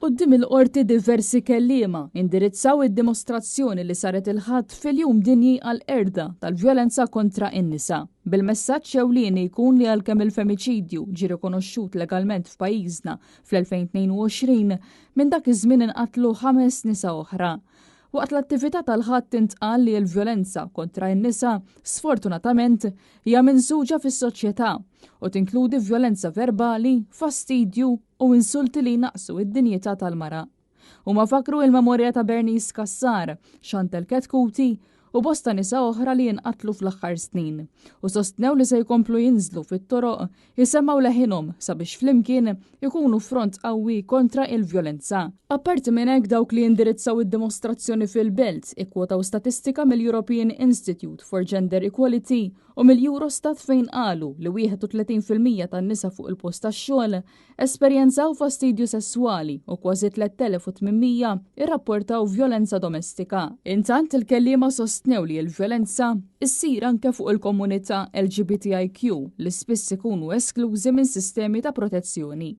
Quddiem il-Qorti diversi kelliema indirizzaw id-dimostrazzjoni li saret il-Ħadd fil-Jum Dinji għall-Qerda tal-Vjolenza kontra n-Nisa, bil-messaġġ ewlieni jkun li għalkemm il-femiċidju ġie rikonoxxut legalment f'pajjiżna fl-2022, minn dak iż-żmien inqatlu ħames nisa oħra. Waqt l-attività tal-Ħadd intqal li l-vjolenza kontra n-nisa sfortunatament hija minsuġa fis-soċjetà u tinkludi vjolenza verbali, fastidju u insulti li jnaqqsu id-dinjità tal-mara. Huma fakru il-memorja ta' Bernice Cassar, Chantel Chetcuti u bosta nisa oħra li jinqatlu fl-aħħar snin u sostnew li se jkomplu jinżlu fit-toroq isemmgħu leħinhom sabiex flimkien ikunu front qawwi kontra il-vjolenza. Apparti minn hekk, dawk li indirizzaw id-dimostrazzjoni fil-Belt ikkwotaw statistika mill-European Institute for Gender Equality u mill-Eurostat fejn qalu li 31% tan-nisa fuq il-post tax-xogħol esperjenzaw fastidju sesswali u kważi 3800 irrapportaw vjolenza domestika. Intant, il-kelliema sostnew li l-vjolenza issir anke fuq il-komunità LGBTIQ li spiss ikunu esklużi minn sistemi ta' protezzjoni.